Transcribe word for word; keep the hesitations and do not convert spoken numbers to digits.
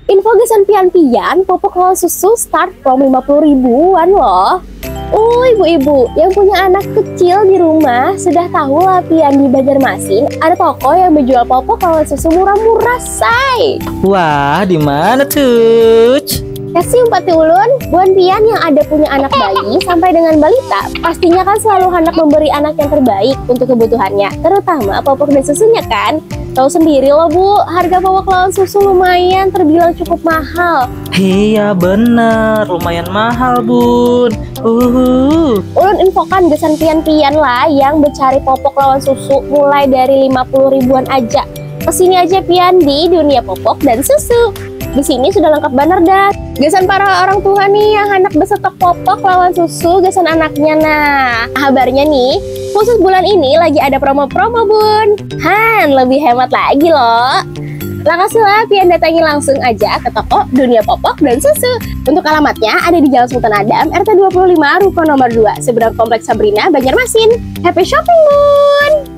Info gasan pian-pian, popok lawan susu start from lima puluh ribuan loh. Uy, ibu-ibu yang punya anak kecil di rumah, sudah tahu lah pian di Banjarmasin ada toko yang menjual popok lawan susu murah-murah say. Wah, di mana tuh? Kasih umpat ulun, buan pian yang ada punya anak bayi sampai dengan balita, pastinya kan selalu hendak memberi anak yang terbaik untuk kebutuhannya, terutama popok dan susunya kan. Tahu sendiri loh bu, harga popok lawan susu lumayan terbilang cukup mahal. Iya bener, lumayan mahal bun. Uhuh. Ulun infokan gasan pian-pian lah yang mencari popok lawan susu mulai dari lima puluh ribuan aja. Kesini aja pian di dunia popok dan susu. Di sini sudah lengkap banget dah. Gasan para orang tua nih yang hendak besetok popok lawan susu gasan anaknya. Nah, habarnya nih, khusus bulan ini lagi ada promo-promo bun. Han, lebih hemat lagi loh. Lakaslah pian datangi langsung aja ke toko Dunia Popok dan Susu. Untuk alamatnya ada di Jalan Sultan Adam, R T dua puluh lima, Ruko nomor dua, seberang Kompleks Sabrina, Banjarmasin. Happy shopping bun!